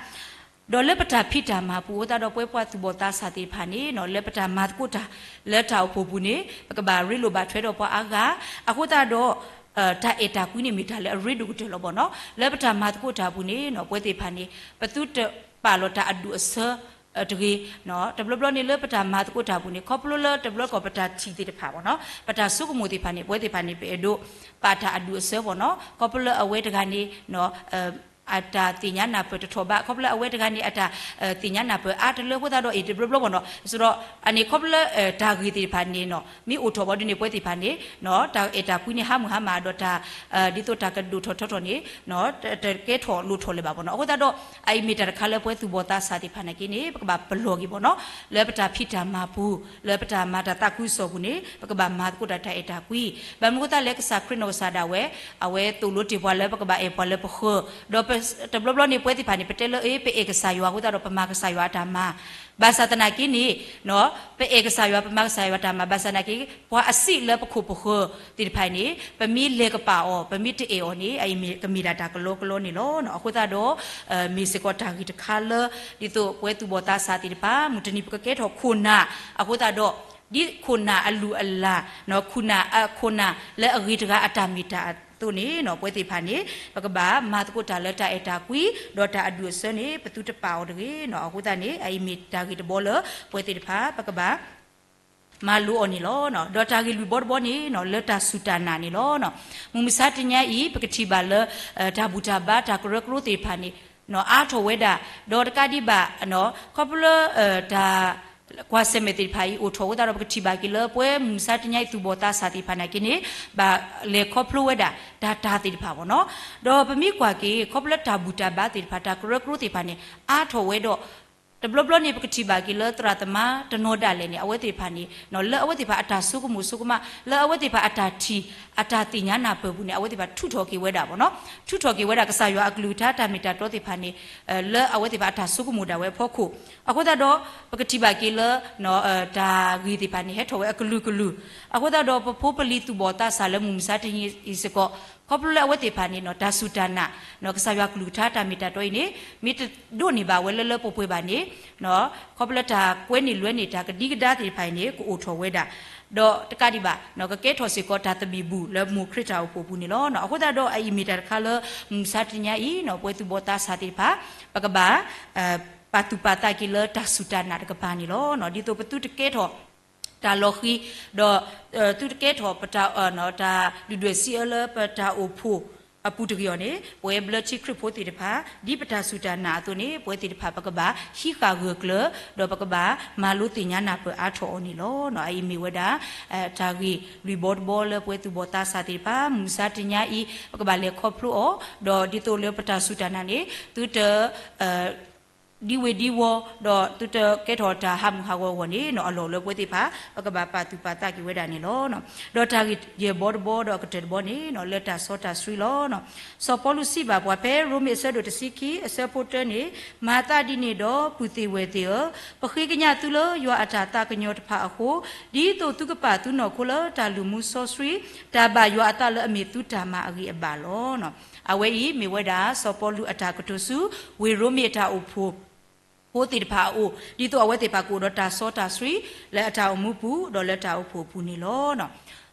ဒီးလၢပတၢ်ဖံးတၢ်မၤပူၤအဃိသတးဒီး ပဝဲပှၤသူၣ်ဘီၣ်သးစၢ်သ့ၣ်တဖၣ်န့ၣ် လၢပတၢ်မၤသကိးတၢ် လၢတၢ်အိၣ်ဖှိၣ်ပူၤန့ၣ် ပကဘၣ်ရ့လိာ်ဘၣ်ထွဲဒီးပှၤအါဂၤ အဃိသတးဒီး တၢ်အဲၣ်တၢ်ကွံန့ၣ်မ့ၢ်တၢ်လၢအရ့ဒိၣ်ကတၢၢ်လီၤဘၣ်နီၤ. လၢပတၢ်မၤသကိးတၢ်အပူၤန့ၣ် ပဝဲသ့ၣ်တဖၣ်န့ၣ် ပသုတပာ်လီၤတၢ်အဒူၣ်အဆၢတဂ့ၤ တဘျီဘျီန့ၣ်လၢပတၢ်မၤသကိးတၢ်အပူၤန့ၣ် ခီဖျိလၢတဘျီကီၢ်ပတၢ်ထံၣ်သ့ၣ်တဖၣ်ဘၣ်နီၤ ပတၢ်ဆိကမိၣ်သ့ၣ်တဖၣ်န့ၣ် ပဝဲသ့ၣ်တဖၣ်န့ၣ် ပအဲၣ်ဒိးပာ်တၢ်အဒူၣ်အဆၢဘၣ်နီၤ ခီဖျိလၢအဝဲတဂၤန့ၣ် အတၢ်သ့ၣ်ညါနၢ်ပၢၢ်တထီၣ်ဘး ခီဖျိလၢအဝဲတဂၤန့ၣ် အတၢ်သ့ၣ်ညါနၢ်ပၢၢ်အါတလၢအဃိသတးဒီး အ့ၣ်တဘျီဘျီဘၣ်နီၤ ဆိုတော့ အန့ၣ်ခီဖျိလၢတၢ်ဂ့ၢ်သ့ၣ်တဖၣ်န့ၣ်နီၤ မ့ၢ်အိၣ်ထီၣ်ဘၣ်ဒ်န့ၣ် ပဝဲသ့ၣ်တဖၣ်န့ၣ် တၢ်အဲၣ်တၢ်ကွံန့ၣ် ဟါမုၢ်ဟါမၢ်ဒီးတၢ် ဒ်သိးတၢ်ကဒိၣ်ထီၣ်ထီထီၣ်န့ၣ် တကဲထီၣ်လိၣ်ထီၣ်လၢၤဘၣ်ဘၣ်နီၤ အဃိသတးဒီး အအံၤမ့ၢ်တၢ်တခါလၢပဝဲသူၣ်ဘီၣ်သးစၢ်သ့ၣ်တဖၣ်နာ်က့န့ၣ် ပကဘၣ်ပလီၢ်က့ၤဘၣ်နီၤ လၢပတၢ်ဖံးတၢ်မၤပူၤ လၢပတၢ်မၤတၢ်သးခုကစီၣ်ပူၤန့ၣ် ပကဘၣ်မၤသကိးတၢ်တၢ်အဲၣ်တၢ်ကွံ ဘၣ်မနုၤအဃိသတးလဲၣ် ကစၢ်ခရံာ်နီၢ်ကစၢ်ဒၣ်ဝဲ အဝဲသိၣ်လိတ့ၢ်ပှၤလၢပကဘၣ်အဲၣ်ပှၤလၢပဃၢၤ ဒီးတဘျီဘျီန့ၣ် ပဝဲသ့ၣ်တဖၣ်န့ၣ် ပတဲလၢ အ့ ပအဲၣ်ကစၢ်ယွၤအဃိသတးဒီး ပမၤကစၢ်ယွၤအတၢ်မၤ ဘၣ်ဆၣ်သနာ်က့န့ၣ် ပအဲၣ်ကစၢ်ယွၤ ပမၤကစၢ်ယွၤတၢ်မၤ ဘၣ်ဆၣ်သနာ်က့ ပှၤအစံးလၢပခိၣ်ပဃၢၤသ့ၣ်တဖၣ်န့ၣ် ပမ့ၢ်လဲၤကပာ်အီၤ ပမ့ၢ်တအဲၣ်အီၤန့ၣ် အအံၤမ့ၢ်ကမ့ၢ်ဒၣ်တၢ်ကလီကလီန့ၣ်လီၤ. အဃိသတးဒီး မ့ၢ်စ့ၢ်ကီးတၢ်ဂ့ၢ်တခါလၢ ဒ်သိးပဝဲသူၣ်ဘီၣ်သးစၢ်သ့ၣ်တဖၣ် မုၢ်တနံၤပကကဲထီၣ်ခိၣ်နၢ် အဃိသတးဒီး ဒ်ခိၣ်နၢ်အလုၢ်အလၢ် ခိၣ်နၢ် ခိၣ်နၢ်လၢအဂ့ၤတဂၤအတၢ်မ့ၢ်တၢ်အသိးန့ၣ် ပဝဲသ့ၣ်တဖၣ်န့ၣ် ပကဘၣ်မၤသကိးတၢ်လၢတၢ်အဲၣ်တၢ်ကွံ ဒီးတၢ်အဒူၣ်အဆၢန့ၣ် ပသုတပာ်အီၤတဂ့ၤ. အဃိသတးန့ၣ် အအံၤမ့ၢ်တၢ်ဂ့ၢ်တဘီလၢ ပဝဲသ့ၣ်တဖၣ် ပကဘၣ် မၤလိအီၤန့ၣ်လီၤ. ဒီးတၢ်ဂ့ၢ်လွံၢ်ဘီတဘီန့ၣ် လၢတၢ်စူၢ်တၢ်နာ်န့ၣ်လီၤ. မုၢ်မဆါတနံၤအံၤ ပကထံၣ်ဘၣ်လၢ တၢ်ဘူၣ်တၢ်ဘါ တၢ်ကရၢကရိသ့ၣ်တဖၣ်န့ၣ် အါထီၣ်ဝဲဒၣ် ဒီးတကးဒံးဘၣ် ခီဖျိလၢ တၢ်ကွၢ်ဆၢၣ်မဲာ်သ့ၣ်တဖၣ်အံၤ အိၣ်ထီၣ်အဃိသတးဒီး ပကထံၣ်ဘၣ်က့ၤလၢ ပဝဲမုၢ်မဆါတနံၤအံၤ သူၣ်ဘီၣ်သးစၢ်သ့ၣ်တဖၣ်နာ်က့န့ၣ် ဘၣ်လဲၤခီဖျိဝဲဒၣ် တၢ်တၢ်သ့ၣ်တဖၣ်ဘၣ်နီၤ. ဒီးပမ့ၢ်ကွၢ်က့ၤ ခီဖျိလၢတၢ်ဘူၣ်တၢ်ဘါသ့ၣ်တဖၣ် တၢ်ကရၢကရိသ့ၣ်တဖၣ်န့ၣ် အါထီၣ်ဝဲဒီး တဘျီဘျီန့ၣ် ပကထံၣ်ဘၣ်က့ၤလၢသရၣ်သမါတနီၤဒၣ်လဲာ်န့ၣ် အဝဲသ့ၣ်တဖၣ်န့ၣ် လၢအဝဲသ့ၣ်တဖၣ်အတၢ်ဆိကမိၣ်ဆိကမး လၢအဝဲသ့ၣ်တဖၣ်အတၢ်ထံၣ် အတၢ်သ့ၣ်ညါနၢ်ပၢၢ်ပူၤန့ၣ် အဝဲသ့ၣ်တဖၣ်ထုးထီၣ်က့ၤဝဲဒၣ်ပေါ့နော်, ထုးထီၣ်က့ၤဝဲဒၣ်ကစၢ်ယွၤအကလုၢ်ကထါတၢ်မ့ၢ်တၢ်တီသ့ၣ်တဖၣ်န့ၣ် လၢအဝဲသ့ၣ်တဖၣ်အတၢ်ဆိကမိၣ်ဒၣ်ဝဲအဖီခိၣ်, အဃိသတးဒီး ပကထံၣ်ဘၣ်က့ၤလၢ တၢ်ဂ့ၢ်သ့ၣ်တဖၣ်န့ၣ် ဟဲထီၣ်ဝဲအကလုာ်ကလုာ်, အဃိသတးဒီး ပဖိပလံၤသူၣ်ဘီၣ်သးစၢ်လၢမုၢ်မဆါတနံၤအံၤစ့ၢ်ကီး ခီဖျိလၢအဝဲသ့ၣ်တဖၣ်န့ၣ် တၢ်စူၢ်တၢ်နာ် ကစၢ်ယွၤကလုၢ်ကထါတၢ်မ့ၢ်တၢ်တီအံၤန့ၣ် မ့ၢ်တဒိးန့ၢ်ဘၣ်ဝဲလၢလၢပှဲၤပှဲၤဘၣ်န့ၣ် ခီဖျိလၢတၢ်ကွဲန့ၢ်လွဲန့ၢ်တၢ်ကဒံကဒါသ့ၣ်တဖၣ်အံၤန့ၣ် ကအိၣ်ထီၣ်ဝဲဒၣ်, ဒီးတကးဒံးဘၣ် ကကဲထီၣ်စ့ၢ်ကီးတၢ်သဘံၣ်ဘုၣ်လၢမိၢ်ခရံာ်တၢ်အိၣ်ဖှိၣ်အပူၤန့ၣ်လီၤ. အဃိသတးဒီး အအံၤမ့ၢ်တၢ်တခါလၢ မုၢ်မဆါတနံၤအံၤ ပဝဲသူၣ်ဘီၣ်သးစၢ်သ့ၣ်တဖၣ် ပကဘၣ် ပာ်သူၣ်ပာ်သးက့ၤလၢတၢ်စူၢ်တၢ်နာ်တကပၤန့ၣ်လီၤ. ဒ်သိးပသုတကဲထီၣ် တၢ်လီၤဃံၤ, ဒီး သုတကဲထီၣ်ပတၢ် တၢ်ဒုၣ်ဒွဲၣ်စံးအၢလၢပတၢ်အိၣ်ဖှိၣ်အပူၤတဂ့ၤအီၤန့ၣ် ပဝဲဘျၢထံခရံာ်ဖိသ့ၣ်တဖၣ် ဒ်ပတၢ်စူၢ်တၢ်နာ်အသိးန့ၣ် ပဝဲသ့ၣ်တဖၣ် ပကဘၣ်ဟံးဃာ်ဂၢၢ်ကျၢၤ ဒီးပကဘၣ်မၤလိသ့ၣ်ညါနၢ်ပၢၢ်အါထီၣ်အီၤန့ၣ်လီၤ. အအံၤမ့ၢ်ဝဲဒၣ် တၢ်ဂ့ၢ်လွံၢ်ဘီတဘီလၢပဝဲသူၣ်ဘီၣ်သးစၢ်သ့ၣ်တဖၣ် မုၢ်မဆါတနံၤအံၤ ပကဘၣ်လဲၤခီဖျိအီၤ, ဒီးဒ်သိးလၢပတၢ်စူၢ်တၢ်နာ်န့ၣ် သုတ ဒံဝ့ၤဒံဝီၤ ဒီးသုတကဲထီၣ်တၢ်ဟးမုၢ်ဟးဂီၤအဂီၢ်န့ၣ် အလီၢ်လၢပဝဲသ့ၣ်တဖၣ် ပကဘၣ်ပာ်သူၣ်ပာ်သးက့ၤဝဲဒၣ်န့ၣ်လီၤ. ဒီးတၢ်ဂ့ၢ်ယဲၢ်ဘီတဘီဒီးအကတၢၢ်တဘီန့ၣ် လၢတၢ်စီတၢ်ဆှံလီၤ. စီၤပီလူးစံးဘၣ်ပှၤဖဲရိမ့ၤအဆၢဒိၣ်တဆံခံ အဆၢဖိတၢန့ၣ်, မၤသးဒ်န့ၣ်ဒီး ပုၢ်သ့ၣ်ဝဲၢ်သ့ၣ်ဧၢ, ပဃ့ကညးသုလၢယွၤအတၢ်သးကညီၤတဖၣ်အဃိ, ဒ်သိးသုကပာ်သုနီၢ်ခိလၢတၢ်လုၢ်မူစီဆှံ, တၢ်ဘၣ်ယွၤအသးလၢအမ့ၢ်သုတၢ်မၤအဂ့ၤအဘၣ်လီၤ. အဝဲအံၤမ့ၢ်ဝဲဒၣ် စီၤပီလူးအတၢ်ကတိၤဆူ ဝ့ၢ်ရိမ့ၤအတၢ်အိၣ်ဖှိၣ်ဖိသ့ၣ်တဖၣ်အအိၣ် ဒ်သိးအဝဲသ့ၣ်တဖၣ်ကအိၣ်ဒီးတၢ်စီတၢ်ဆှံ လၢအတၢ်အိၣ်မူပူၤ ဒီးလၢတၢ်အိၣ်ဖှိၣ်အပူၤန့ၣ်လီၤ.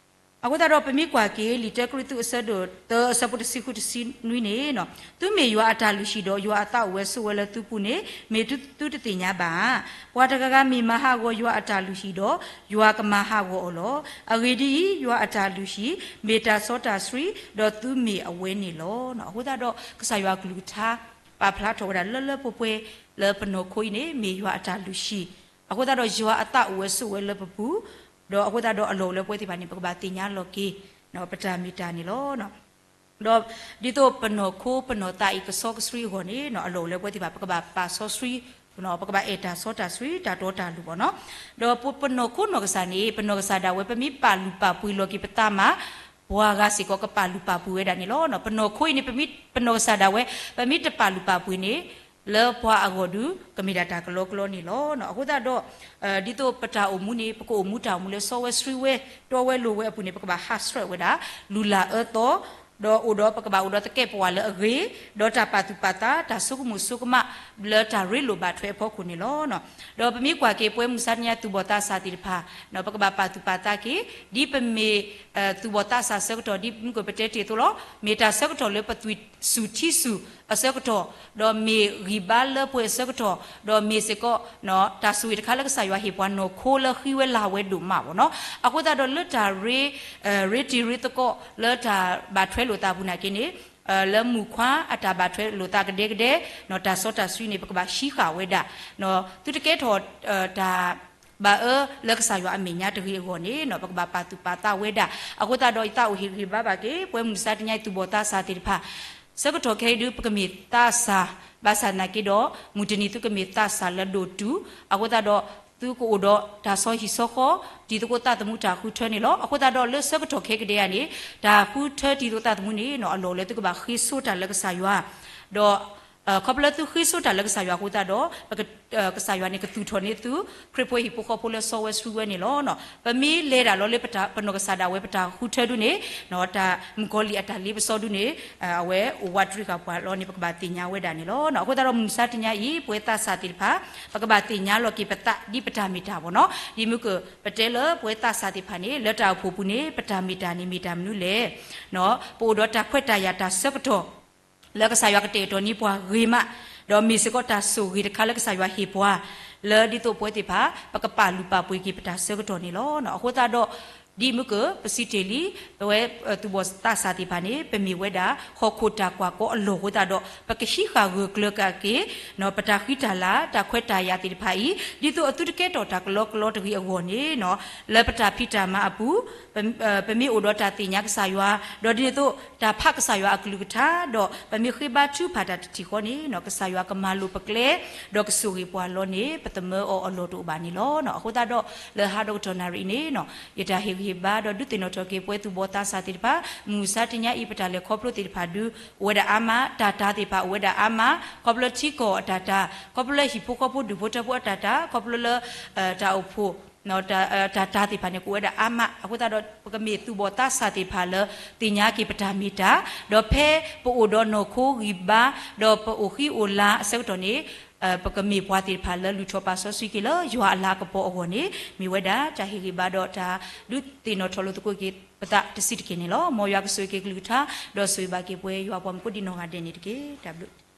အဃိသတးဒီး ပမ့ၢ်ကွၢ်က့ၤ လံာ်တၢကရံၣ်သူး အဆၢဒိၣ်သၢ အဆၢဖိတဆံဃုတဆံနွံန့ၣ်, သုမ့ၢ်ယွၤအတၢ်လုၢ်ဟံၣ်ဒီး ယွၤအသးအိၣ်ဝဲဆိးဝဲလၢသုပူၤန့ၣ် မ့ၢ်သုတသ့ၣ်ညါဘၣ်ဧါ. ပှၤတဂၤဂၤမ့ၢ်မၤဟးဂီၤယွၤအတၢ်လုၢ်ဟံၣ်ဒီး ယွၤကမၤဟးဂီၤအီၤလီၤ. အဂ့ၢ်ဒ်အံၤ, ယွၤအတၢ်လုၢ်ဟံၣ် မ့ၢ်တၢ်စီတၢ်ဆှံ, ဒီးသုမ့ၢ်အဝဲန့ၣ်လီၤ. အဃိသတးဒီး ကစၢ်ယွၤအကလုၢ်ကထါ ပာ်ဖျါထီၣ်ဝဲဒၣ်လၢလၢပှဲၤပှဲၤ လၢပနီၢ်ခိအံၤန့ၣ် မ့ၢ်ယွၤအတၢ်လုၢ်ဟံၣ်, အဃိသတးဒီးယွၤအသးအိၣ်ဝဲဆိးဝဲလၢပပူၤ, ဒီးအဃိသတးဒီးအလီၢ်အိၣ်လၢပဝဲသ့ၣ်တဖၣ်န့ၣ် ပကဘၣ်သ့ၣ်ညါလီၤက့ၤ ပတၢ်မ့ၢ်တၢ်န့ၣ်လီၤ. ဒီးဒ်သိးပနီၢ်ခိပနီၢ်သးအံၤကစီကဆှံအဂီၢ်န့ၣ် အလီၢ်အိၣ်လၢပဝဲသ့ၣ်တဖၣ် ပကဘၣ်ပာ်စီဆှံ, ပကဘၣ်အဲၣ်တၢ်စီတၢ်ဆှံ တၢ်တီတၢ်လိၤဘၣ်နီၤ. ဒီးပနီၢ်ခိနီၢ်ကစၢ်န့ၣ် ပနီၢ်ကစၢ်ဒၣ်ဝဲ ပမ့ၢ်ပာ်လုၢ်ပာ်ပှ့ၤလီၤက့ၤပသးမး ပှၤဂၤစ့ၢ်ကီးကပာ်လုၢ်ပာ်ပှ့ၤဝဲဒၣ်န့ၣ်လီၤ. ပနီၢ်ခိအံၤန့ၣ် ပမ့ၢ်ပနီၢ်ကစၢ်ဒၣ်ဝဲ ပမ့ၢ်တပာ်လုၢ်ပာ်ပှ့ၤန့ၣ် လၢပှၤအဂီၢ်ဒုး ကမ့ၢ်ဒၣ်တၢ်ကလီကလီန့ၣ်လီၤ. အဃိသတးဒီး ဒ်သိးပတၢ်အိၣ်မူန့ၣ် ပကအိၣ်မူတၢ်အိၣ်မူလၢစီဝဲဆှံဝဲ တီဝဲလိၤဝဲအပူၤန့ၣ် ပကဘၣ်ဟးဆှဲးဝဲဒၣ် လုၢ်လၢ်အၢသီ ဒီးအိၣ်ဒီးပကဘၣ်အိၣ်ဒီးသကဲးပဝးလၢအဂ့ၤ, ဒီးတၢ်ပာ်သူၣ်ပာ်သး တၢ်ဆိကမိၣ်ဆိကမး လၢတၢ်ရ့လိာ်ဘၣ်ထွဲအဖီခိၣ်န့ၣ်လီၤ. ဒီးပမ့ၢ်ကွၢ်က့ၤပဝဲမုၢ်မဆါတနံၤအံၤသူၣ်ဘီၣ်သးစၢ်သ့ၣ်တဖၣ် ပကဘၣ်ပာ်သူၣ်ပာ်သးက့ၤ ဒ်ပမ့ၢ် သူၣ်ဘီၣ်သးစၢ်ဆၢကတီၢ် ဒ်မုၢ်ကပတဲတ့ၢ်အသိးလီၤ. မ့ၢ်တၢ်ဆၢကတီၢ်လၢပသွံၣ်စူၤထံစူၤအဆၢကတီၢ်, ဒီးမ့ၢ်ဂံၢ်ဘါလၢပှဲၤအဆၢကတီၢ်, ဒီးမ့ၢ်စ့ၢ်ကီး တၢ်ဆိၣ်ဂ့ၤတခါလၢကစၢ်ယွၤဟ့ၣ်ပှၤနီၢ်ခိလၢဃံဝဲလၤဝဲဒိၣ်မးဘၣ်နီၤ. အဃိသတးဒီးလၢတၢ်ရ့ ရ့တံၤရ့သကိး လၢတၢ်ဘၣ်ထွဲလိာ်သးအပူၤနာ်က့န့ၣ် လၢမူၣ်ခွါအတၢ်ဘၣ်ထွဲလိာ်သးကဒဲကဒဲ တၢ်စီတၢ်ဆှံန့ၣ် ပကဘၣ်ဟံးဃာ်ဝဲဒၣ် သုတကဲထီၣ် တၢ်ဘၣ်အၢလၢကစၢ်ယွၤအမဲာ်ညါတဂ့ၤအဂီၢ်န့ၣ် ပကဘၣ်ပာ်သူၣ်ပာ်သးဝဲဒၣ်. အဃိသတးဒီး ယသးအိၣ်ဟ့ၣ်ဂံၢ်ဘါဘၣ်က့ၤ ပဝဲမုၢ်မဆါတနံၤအံၤသူၣ်ဘီၣ်သးစၢ်သ့ၣ်တဖၣ် ဆၢကတီၢ်ခဲအံၤဒုး ပကမ့ၢ်သးစၢ် ဘၣ်ဆၣ်သနာ်က့ဒီး မုၢ်တနံၤသုကမ့ၢ်သးစၢ်လၢဒိၣ်တုၤ အဃိသတးဒီး သုကအိၣ်ဒီးတၢ်ဆီဟံၣ်ဆီဃီ တံၤသကိးသးသမူတၢ်ဃုထၢန့ၣ်လီၤ. အဃိသတးဒီးလၢဆၢကတီၢ်ခဲကဒဲဧါန့ၣ် တၢ်ဃုထၢတံၤသကိးသးသမူန့ၣ် အလီၢ်အိၣ်လၢသုကဘၣ်ဃ့ဆိတၢ်လၢကစၢ်ယွၤ ဒီး ခီဖျိလၢသုဃ့ဆိတၢ်လၢကစၢ်ယွၤအဃိသတးဒီး ကစၢ်ယွၤန့ၣ်ကသူၣ်ထီၣ်န့ၢ်သု ခရံာ်ဖိဟံၣ်ဖိဃီဖိလၢစီဝဲဆှံဝဲန့ၣ်လီၤ. ပမ့ၢ်လဲၤဒၣ်လီၤလၢပနီၢ်ကစၢ်ဒၣ်ဝဲပတၢ်ဃုထၢဒုန့ၣ် တၢ်မုၣ်ကီၤလံၢ်အတၢ်လ့ပစီဒုန့ၣ် အဝဲအိၣ်ဝးတရံးဃာ်ပှၤလီၤန့ၣ် ပကဘၣ်သ့ၣ်ညါဝဲဒၣ်န့ၣ်လီၤ. အဃိသတးဒီးမုၢ်မဆါတနံၤအံၤ ပဝဲသးစၢ်သ့ၣ်တဖၣ် ပကဘၣ်သ့ၣ်ညါလီၤက့ၤပသးဒ်ပတၢ်မ့ၢ်တၢ်ဘၣ်နီၤ. ဒ်မုၢ်ကပတဲလၢပဝဲသးစၢ်သ့ၣ်တဖၣ်န့ၣ် လၢတၢ်အိၣ်ဖှိၣ်ပူၤန့ၣ် ပတၢ်မ့ၢ်တၢ်န့ၣ်မ့ၢ်တၢ်မနုၤလဲၣ် ပအိၣ်ဒီးတၢ်ခွဲးတၢ်ယာ်တၢ်ဆၢကတီၢ် လၢကစၢ်ယွၤကတဲာ်ကတီၤန့ၢ်ပှၤဂ့ၤမး, ဒီးမ့ၢ်စ့ၢ်ကီးတၢ်ဆိၣ်ဂ့ၤတခါလၢကစၢ်ယွၤဟ့ၣ်ပှၤ လၢဒ်သိးပဝဲသ့ၣ်တဖၣ် ပကပာ်လုၢ်ပာ်ပှ့ၤက့ၤပတၢ်ဆၢကတီၢ်န့ၣ်လီၤ. အဃိသတးဒီး ဒ်မုၢ်ကၢၢ် ပစံးတ့ၢ်လံ, ပဝဲသူၣ်ဘီၣ်သးစၢ်သ့ၣ်တဖၣ်န့ၣ် ပမ့ၢ်ဝဲဒၣ် ဟီၣ်ခိၣ်တၢ်ကွၢ်ကီအလီၢ်အဃိသတးဒီး ပကဟံးဃာ်ဂၢၢ်ကျၢၤက့ၤ ပတၢ်ဃံတၢ်လၤ တၢ်ခွဲးတၢ်ယာ်သ့ၣ်တဖၣ်အံၤ ဒ်သိးအသုတကဲထီၣ်တၢ်ကလီကလီတဂ့ၤအဂီၢ်န့ၣ် လၢပတၢ်ဖံးတၢ်မၤအပူၤ ပမ့ၢ်အိၣ်ဒီးတၢ်သ့ၣ်ညါကစၢ်ယွၤ, ဒီးဒ်န့ၣ်အသိး တၢ်ဖးကစၢ်ယွၤအကလုၢ်ကထါ, ဒီးပမ့ၢ်ဃ့ဘါထုကဖၣ်တၢ်တထံၣ်ဃီန့ၣ် ကစၢ်ယွၤကမၤလိာ်ပကျဲ, ဒီးကဆိၣ်ဂ့ၤပှၤလီၤန့ၣ် ပသမၢအီၤအလီၢ်တအိၣ်ဘၣ်န့ၣ်လီၤ. အဃိသတးဒီး လၢဟါဒီကတီၢ်နၣ်ရံၣ်အံၤန့ၣ် ယတၢ်ဟ့ၣ်ဂံၢ်ဟ့ၣ်ဘါ ဒီးဒုးသ့ၣ်နီၣ်ထီၣ်က့ၤပဝဲသူၣ်ဘီၣ်သးစၢ်သ့ၣ်တဖၣ် မုၢ်မဆါတနံၤအံၤ ပတၢ်လဲၤခီဖျိသ့ၣ်တဖၣ်ဒုး အိၣ်ဝဲဒၣ်အါမး, တၢ်တာ်သ့ၣ်တဖၣ်အိၣ်ဝဲဒၣ်အါမး, ခီဖျိထံကီၢ်အတၢ်တာ်, ခီဖျိလၢဟံၣ်ဖိဃီဖိဒူၣ်ဖိထၢဖိအတၢ်တာ်, ခီဖျိလၢ တၢ်အိၣ်ဖှိၣ် တၢ်တာ်သ့ၣ်တဖၣ်န့ၣ် ကအိၣ်ဝဲဒၣ်အါမး. အဃိသတးဒီး ပကမ့ၢ်သူၣ်ဘီၣ်သးစၢ်သ့ၣ်တဖၣ်လၢ သ့ၣ်ညါက့ၤပတၢ်မ့ၢ်တၢ်, ဒီးဖဲပအိၣ်ဒီးနီၢ်ခိဂံၢ်ဘါ, ဒီးပအိၣ်ဃံအိၣ်လၤအဆၢကတီၢ်န့ၣ် ပကမ့ၢ်ပှၤသ့ၣ်တဖၣ်လၢလုၢ်ထီၣ်ပာ်စီဆှံက့ၤလၢယွၤအလၤကပီၤအဂီၢ်န့ၣ် မ့ၢ်ဝဲဒၣ်တၢ်ဟ့ၣ်ဂံၢ်ဘါဒီးတၢ်ဒုးသ့ၣ်နီၣ်ထီၣ်လိာ်သကိးက့ၤပသးတဆံးတက့ၢ်န့ၣ်လီၤ. မ်ယွၤကဆိၣ်ဂ့ၤက့ၤကလုၢ်ကထါ, ဒီးဆိၣ်ဂ့ၤဘၣ်က့ၤပဝဲယွၤပှၤမူခိၣ်ဒံးနီၢ်ဂၤဒဲးန့ၣ်တက့ၢ်. တၢ်ဘျုး